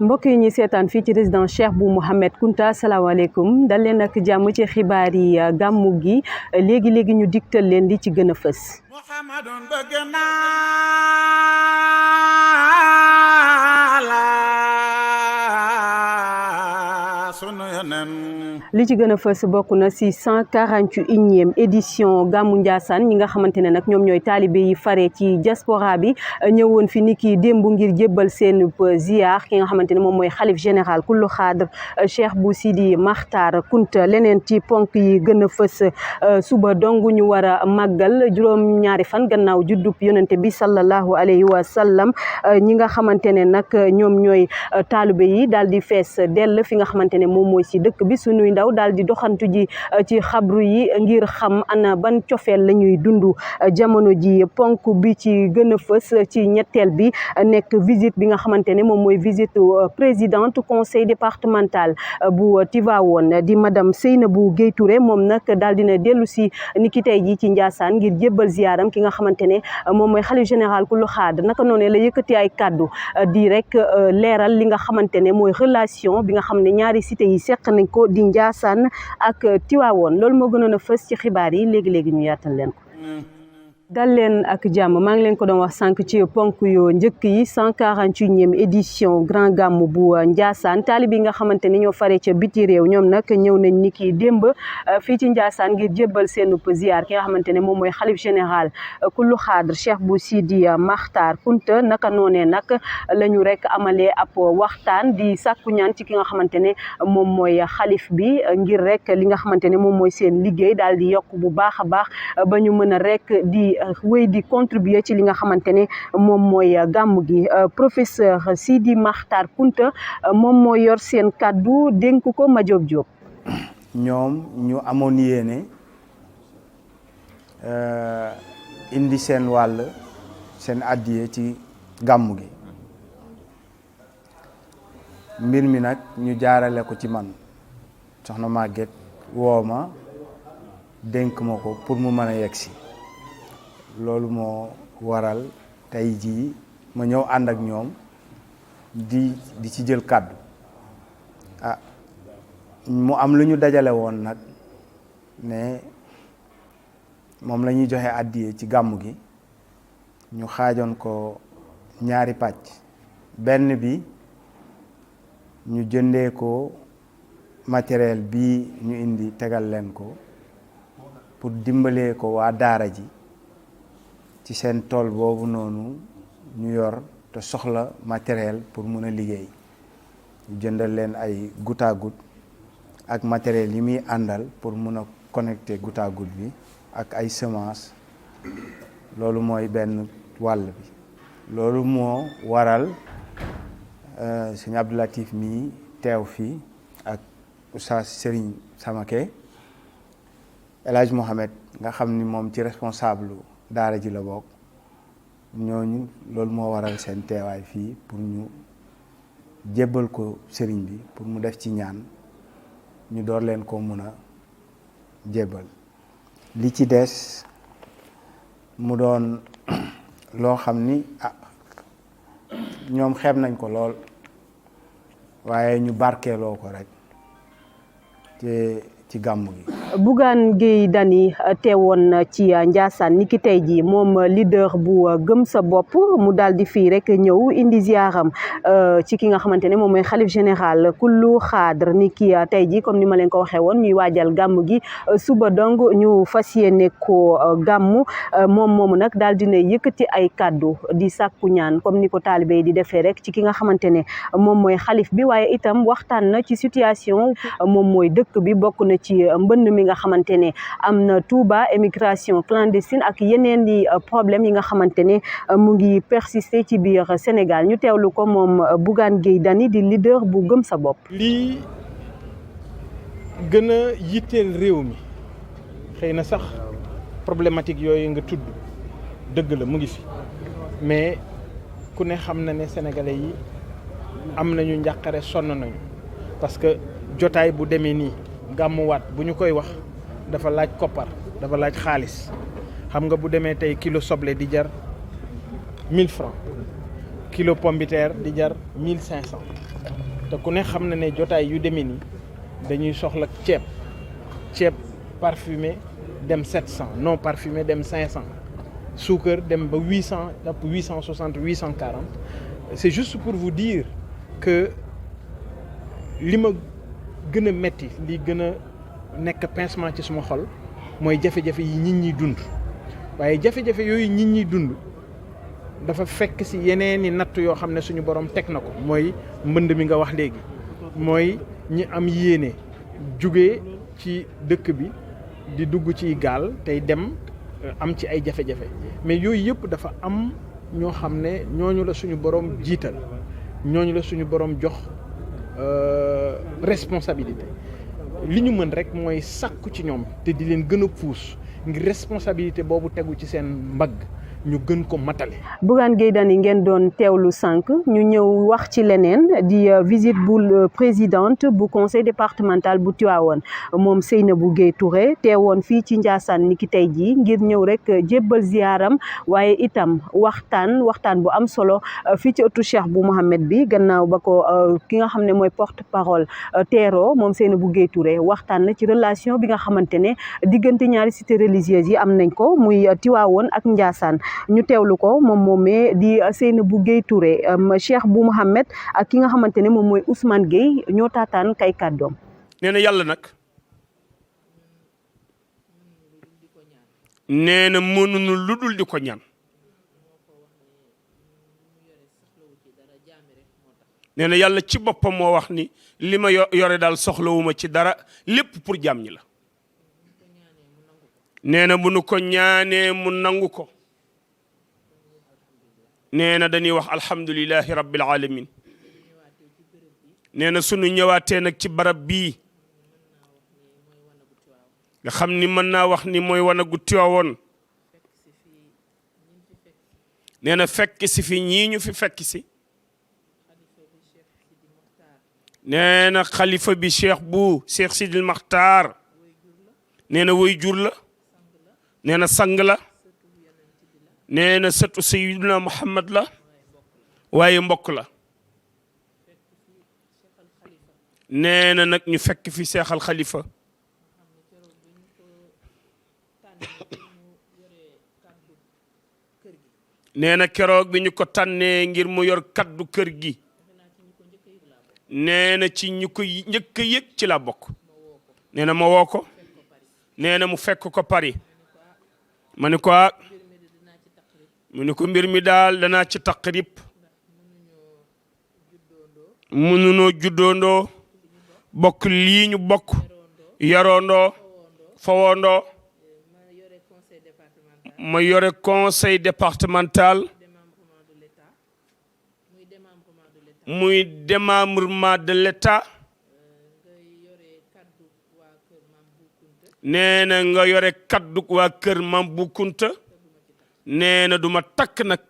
mbokk yi ñuy seetaan fii ci résidence Cheikh Bou Mouhamed Kounta salaamaaleykum dal leen ak jàmm ci xibaar yi gàmmu gi léegi ñu digtal leen di ci gën a fës. li ci gën a fës bokk na si 141e édition gàmmu Ndiassane ñi nga xamante ne nag ñoom ñooy taalibe yi fare ci diaspora bi ñëwoon fi ni ki démb ngir jébbal seen ziar ki nga xamante ne moom mooy xalif général kullu xaadr Cheikh Bou Sidi Makhtar Kounta. Leneen ci ponk yi gën a fës suba dong ñu war a màggal juróom-ñaari fan gannaaw juddub yonente bi sallallahu alayhi wa sallam ñi nga xamante ne nag ñoom ñooy taalibe yi daal di fees dell fi nga xamante ne moom mooy si dëkk bi sunuy ndaw daal di doxantu ji ci xabru yi ngir xam ana ban cofeel la ñuy dund jamono ji. ponk bi ci gën a fës ci ñetteel bi nekk visite bi nga xamante ne moom mooy visite présidente conseil départemental bu Tivaouane di madame Seynabou Gueye Touré moom nag daal dina dellu si ni ki tey ji ci Ndiassane ngir jébbal ziaram ki nga xamante ne moom mooy xalif général kullu xaadr naka noonu la yëkkati ay kàddu di rek leeral li nga xamante ne mooy relation bi nga xam ne ñaari cité yi seq nañ ko di Ndiassane ak Tivaouane loolu moo gënoon a fës ci xibaar yi léegi ñu yaatal leen ko. dal leen ak jàmm maa ngi leen ko doon wax sànq ci ponk yoo njëkk yi 141e édition grand gàmmu bu Ndiassane taalib yi nga xamante ni ñoo fare ca biti réew ñoom nag ñëw nañ ni ki démb fii ci Ndiassane ngir jébbal seenu ziar ki nga xamante ne moom mooy xalif général kullu xaadr Cheikh Bou Sidi Makhtar Kounta. naka noonee nag la ñu rek amalee ab waxtaan di sàkku ñaan ci ki nga xamante ne moom mooy xalif bi ngir rek li nga xamante ne moom mooy seen liggéey daal di yokk bu baax a baax ba ñu mën a rek di wéy di contribuer ci li nga xamante ne moom mooy gàmmu gi. professeur Sidi Makhtar Kounta moom moo yor seen kàddu dénk ko Madiop Diop. ñoom ñu amoon yéene indi seen wàll seen addiye ci gàmmu gi mbir mi nag ñu jaarale ko ci man soxna Maguette woo ma dénk ma ko pour mu mën a yegsi. loolu moo waral tey jii ma ñëw ànd ak ñoom di ci jël kàddu mu am lu ñu dajale woon nag ne moom la ñuy joxe àddiye ci gàmmu gi ñu xaajoon ko ñaari pàcc. benn bi ñu jëndee ko matériel bi ñu indi tegal leen ko pour dimbalee ko waa daara ji ci seen tool boobu noonu ñu yor te soxla matériel pour mun a liggéey ñu jëndal leen ay goutte à goutte ak matériel yi muy àndal pour mun a connecter goutte à goutte bi ak ay semences loolu mooy benn wàll bi. loolu moo waral sëñ Abdou Latif mi teew fii ak Oustaz Serigne Samake El Hadj Mohamed nga xam ni moom ci responsable daara ji la bokk ñooñu loolu moo waral seen teewaay fii pour ñu jébbal ko sëriñ bi pour mu def ci ñaan ñu door leen ko mun a jébbal. li ci des mu doon loo xam ni ñoom xeeb nañ ko lool waaye ñu barkeeloo ko rek ci gàmmu gi. Bougane Gueye Dany teewoon ci Ndiassane ni ki tey jii moom leader bu gëm sa bopp mu daal di fii rek ñëw indi ziaram ci ki nga xamante ne moom mooy xalif général kullu xaadr ni ki tey jii comme ni ma leen ko waxee woon ñuy waajal gàmm gi suba dong ñu fas yéene ko gàmm moom moomu nag daal dina yëkkati ay kàddu di sàkku ñaan comme ni ko taalibe yi di defee rek ci ki nga xamante ne moom mooy xalif bi waaye itam waxtaan na ci situation moom mooy dëkk bi bokk na ci mbënn mi nga xamante ne am na Touba émigration clandestine ak yeneen di problème yi nga xamante ne mu ngi persister ci biir Sénégal ñu teewlu ko moom Bougane Gueye Dany di leader bu gëm sa bopp. lii gën a yitteel réew mi xëy na sax problématique yooyu nga tudd dëgg la mu ngi fi mais ku ne xam na ne sénégalais yi am nañu njàqare sonn nañu parce que jotaay bu demee nii. gàmmuwaat bu ñu koy wax dafa laaj koppar dafa laaj xaalis xam nga bu demee tey kilo soble di jar 1000 francs kilo pomme de terre di jar 1500 te ku ne xam na ne jotaay yu demee nii dañuy soxla ceeb parfumé dem 700 non parfumé dem 500 suukar dem ba 800 jàpp 860 840 c'est juste pour vous dire que li ma gën a metti li gën a nekk pincement ci suma xol mooy jafe-jafe yi nit ñi dund waaye jafe-jafe yooyu nit ñi dund dafa fekk ci yeneeni natt yoo xam ne suñu borom teg na ko mooy mbënd mi nga wax léegi mooy ñi am yéene jóge ci dëkk bi di dugg ci gaal tey dem am ci ay jafe-jafe mais yooyu yëpp dafa am ñoo xam ne ñooñu la suñu borom jiital ñooñu la suñu borom jox responsabilité li ñu mën rek mooy sàkku ci ñoom te di leen gën a puus ngir responsabilité boobu tegu ci seen mbagg ñu gën ko matale. Bougane Gueye Dany ngeen doon teewlu sànq ñu ñëw wax ci leneen di visite bu présidente bu conseil départemental bu Tivaouane moom Seynabou Gueye Touré teewoon fii ci Ndiassane niki tey jii ngir ñëw rek jébbal ziaram waaye itam waxtaan bu am solo fii ci ëttu Cheikh bu Mohamed bi gannaaw ba ko ki nga xam ne mooy porte parole teeroo moom Seynabou Gueye Touré waxtaan na ci relation bi nga xamante ne diggante ñaari cité religieuse yi am nañ ko muy Tivaouane ak Ndiassane. ñu teewlu ko moom moomee di Seynabou Gueye Touré Cheikh bu Mohamed ak ki nga xamante ne moom mooy Ousmane Gueye ñoo taataan kay kàddoom. nee na yàlla nag nee na mënuñu lu dul di ko ñaan nee na yàlla ci boppam moo wax ni li ma yore daal soxlawuma ci dara lépp pour jaam ñi la nee na bu nu ko ñaanee mu nangu ko. nee na dañuy wax alhamdulilahi rabbil alamin nee na sunu ñëwaatee nag ci barab bii nga xam ni mën naa wax ni mooy wanagu Tiwaawoon nee na fekk si fi ñii ñu fi fekk si nee na xalifa bi cheikh bu Cheikh Sidil Maxtaar nee na way jur la nee na sang la nee na sëtu Sayyidina Muhammad la waaye mbokk la nee na nag ñu fekk fi seexal xalifa nee na keroog bi ñu ko tànnee ngir mu yor kaddu kër gi nee na ci ñu ko njëkk a yëg ci la bokk nee na ma woo ko nee na mu fekk ko Paris ma ne ko mu ne ko mbir mi daal danaa ci taqrib mënunoo juddoondoo bokk lii ñu bokk yaroondoo fawoondoo ma yore conseil départemental muy démembrement de l'État nee na nga yore kaddu waa kër Mame Bou Kounta nee na duma takk nag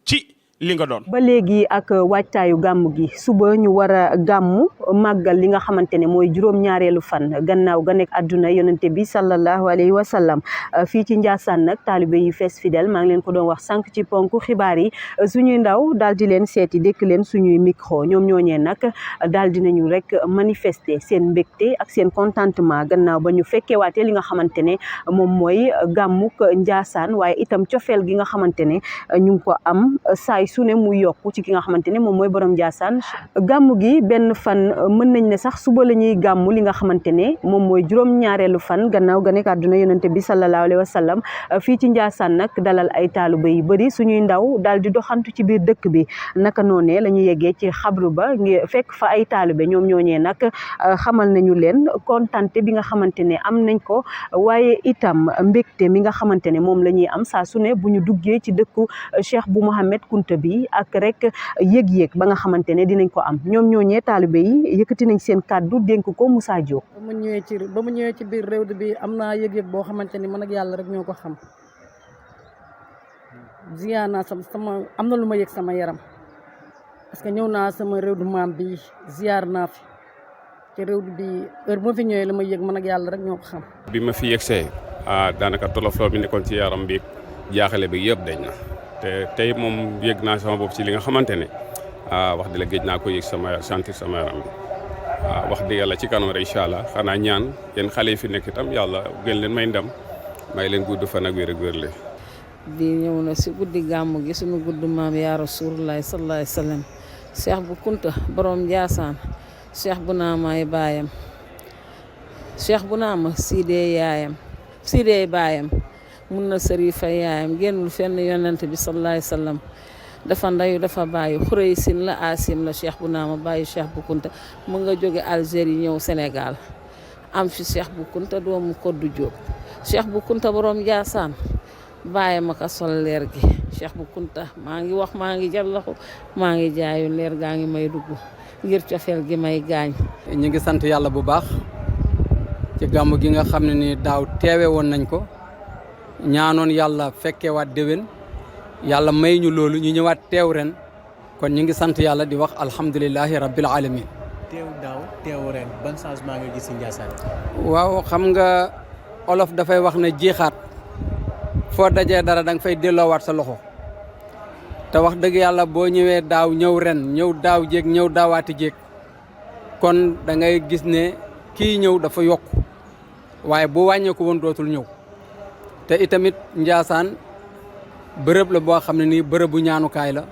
ci li nga doon. ba léegi ak wàccaayu gàmm gi suba ñu war a gàmm màggal li nga xamante ne mooy juróom-ñaareelu fan gannaaw ga nekk àdduna yonente bi sallallahu alayhi wa sallam fii ci Ndiassane nag taalibe yi fees fidèle maa ngi leen ko doon wax sànq ci ponk xibaar yi suñuy ndaw daal di leen seeti dékk leen suñuy micro ñoom ñooñee nag daal di nañu rek manifester seen mbégte ak seen contentement gannaaw ba ñu fekkeewaatee li nga xamante ne moom mooy gàmmuk Ndiassane waaye itam cofeel gi nga xamante ne ñu ngi ko am saay su ne muy yokku ci ki nga xamante ne moom mooy borom Ndiassane gàmm gi benn fan mën nañ ne sax suba la ñuy gàmm li nga xamante ne moom mooy juróom-ñaareelu fan gannaaw ga nekk àdduna yonente bi sallallahu alayhi wa sallam fii ci Ndiassane nag dalal ay taalibe yu bëri suñuy ndaw daal di doxantu ci biir dëkk bi naka noonee la ñu yeggee ci xabru ba ngi fekk fa ay taalibe ñoom ñooñee nag xamal nañu leen kontante bi nga xamante ne am nañ ko waaye itam mbégte mi nga xamante ne moom la ñuy am saa su ne bu ñu duggee ci dëkku Cheikh bu Mohamed Kounta bi ak rek yëg-yëg ba nga xamante ne dinañ ko am ñoom ñooñee taalibe yi yëkkati nañ seen kàddu dénk ko Moussa Diop. ba mu ñëwee ci biir réew bi am naa yëg-yëg boo xamante ni man ak yàlla rek ñoo ko xam ziyaar naa sama am na lu ma yëg sama yaram parce que ñëw naa sama réew du maam bi ziyaar naa fi te réew bi heure bu ma fi ñëwee la ma yëg man ak yàlla rek ñoo ko xam. bi ma fi yegsee daanaka tolof bi nekkoon ci yaram bi jaaxale bi yëpp dañ na te tey moom yëg naa sama bopp ci li nga xamante ne wax dëgg la géej naa ko yëg sama sentir sama yaram bi wax dëgg yàlla ci kanam rek incha allah xanaa ñaan yéen xale yi fi nekk itam yàlla gën leen may ndam may leen gudd fan ak wér ak wérle. di ñëw na si guddi gàmmu gi sunu gudd maam yaa Rasulullah sallallahu alayhi wa sallam Cheikh bu Kunta borom Ndiassane Cheikh bu naamaay baayam Cheikh bu naama Sidee yaayam Sidee baayam mun na sërifa yaayam génnul fenn yonent bi sallallahu alayhi wa sallam dafa ndayu dafa bàyyi xurey sin la asim la Cheikh bu naama bàyyi Cheikh bu Kunta mu nga jóge Algérie ñëw Sénégal am fi Cheikh bu Kunta doomu Koddu Jóob Cheikh bu Kunta borom Ndiassane bàyyi ma ko sol leer gi Cheikh bu Kunta maa ngi wax maa ngi jallaxu maa ngi jaayu leer gaa ngi may dugg ngir cofeel gi may gaañ. ñu ngi sant yàlla bu baax ci gàmm gi nga xam ne ni daaw teewe woon nañ ko ñaanoon yàlla fekkewaat déwén yàlla may ñu loolu ñu ñëwaat teew ren kon ñu ngi sant yàlla di wax alhamdulilahi rabbil alamin. teew daaw teew ren ban changement nga gis ci Ndiassane. waaw xam nga olof dafay wax ne jeexaat foo dajee dara da nga fay delloowaat sa loxo te wax dëgg yàlla boo ñëwee daaw ñëw ren ñëw daaw jéeg ñëw daawaati jéeg kon da ngay gis ne kii ñëw dafa yokk waaye bu wàññeeku woon dootul ñëw te itamit Ndiassane bërëb la boo xam ne nii bërëbu ñaanukaay la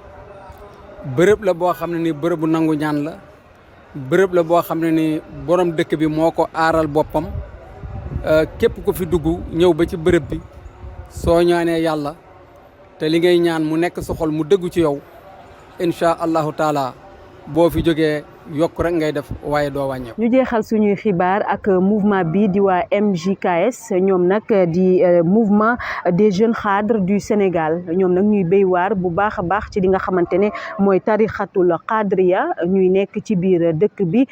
bërëb la boo xam ne nii bërëbu nangu ñaan la bërëb la boo xam ne ni borom dëkk bi moo ko aaral boppam képp ku fi dugg ñëw ba ci bërëb bi soo ñaanee yàlla te li ngay ñaan mu nekk sa xol mu dëggu ci yow incha allahu taala boo fi jógee yokk rek ngay def waaye doo wàññeeku. ñu jeexal suñuy xibaar ak mouvement bi di waa MJKS ñoom nag di mouvement des jeunes cadres du Sénégal ñoom nag ñuy béy waar bu baax a baax ci li nga xamante ne mooy tarixatul qadriya ñuy nekk ci biir dëkk bi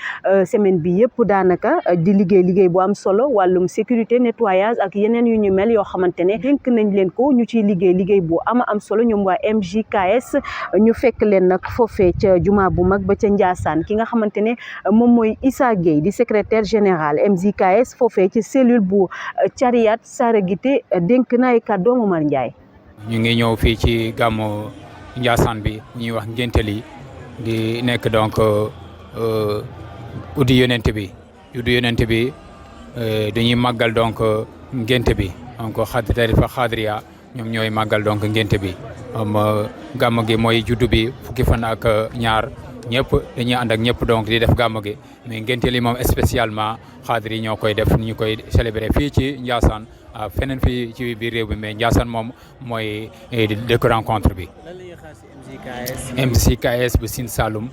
semaine bi yëpp daanaka di liggéey bu am solo wàllum sécurité nettoyage ak yeneen yu ñu mel yoo xamante ne dénk nañ leen ko ñu ciy liggéey bu am solo ñoom waa MJKS ñu fekk leen nag foofee ca juma bu mag ba ca Ndiassane ki nga xamante ne moom mooy Issa Gueye di secrétaire général MJKS foofee ci cellule bu Cariat Saragité dénk na ay kàddoom Omar Ndiaye. ñu ngi ñëw fii ci gàmmu Ndiassane bi ñuy wax ngénteli di nekk donc uddi yonent bi dañuy màggal donc ngénte bi donc tariqa xadriya ñoom ñooy màggal donc ngénte bi gàmm gi mooy juddu bi fukki fan ak ñaar ñëpp dañuy ànd ak ñëpp donc di def gàmm gi mais ngénte li moom spécialement xaadri ñoo koy def ñu koy célébrer fii ci Ndiassane feneen fii ci biir réew bi mais Ndiassane moom mooy dëkk rencontre bi. MJKS bu Sine Saloum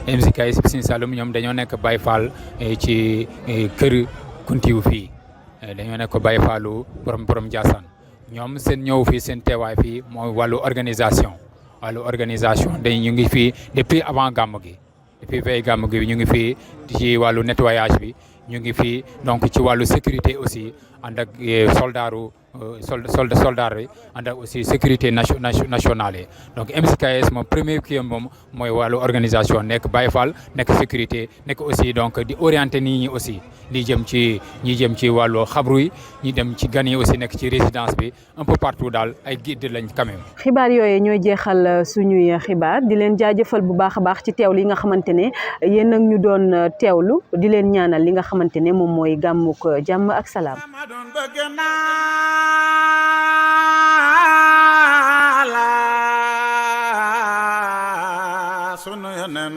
MJKS bu Sine Saloum ñoom dañoo nekk Baye Fall ci kër Kuntiw fii dañoo nekk Baye Fallu borom Ndiassane ñoom seen ñëw fii seen teewaay fii mooy wàllu organisation ñu ngi fii depuis avant gàmm gi depuis veille gàmm gi ñu ngi fii ci wàllu nettoyage bi ñu ngi fii donc ci wàllu sécurité aussi ànd ak soldat bi ànd ak aussi sécurité nationale yi donc MJKS moom premier kii moom mooy wàllu organisation nekk Baye Fall nekk sécurité nekk aussi donc di orienter nit ñi aussi ñi jëm ci wàllu xabru yi ñi dem ci gan yi aussi nekk ci résidence bi un peu partout daal ay guide lañ quand même. xibaar yooyu ñooy jeexal suñuy xibaar di leen jaajëfal bu baax a baax ci teewlu yi nga xamante ne yéen nag ñu doon teewlu di leen ñaanal li nga xamante ne moom mooy gàmmuk jàmm ak salaam. sunu yonen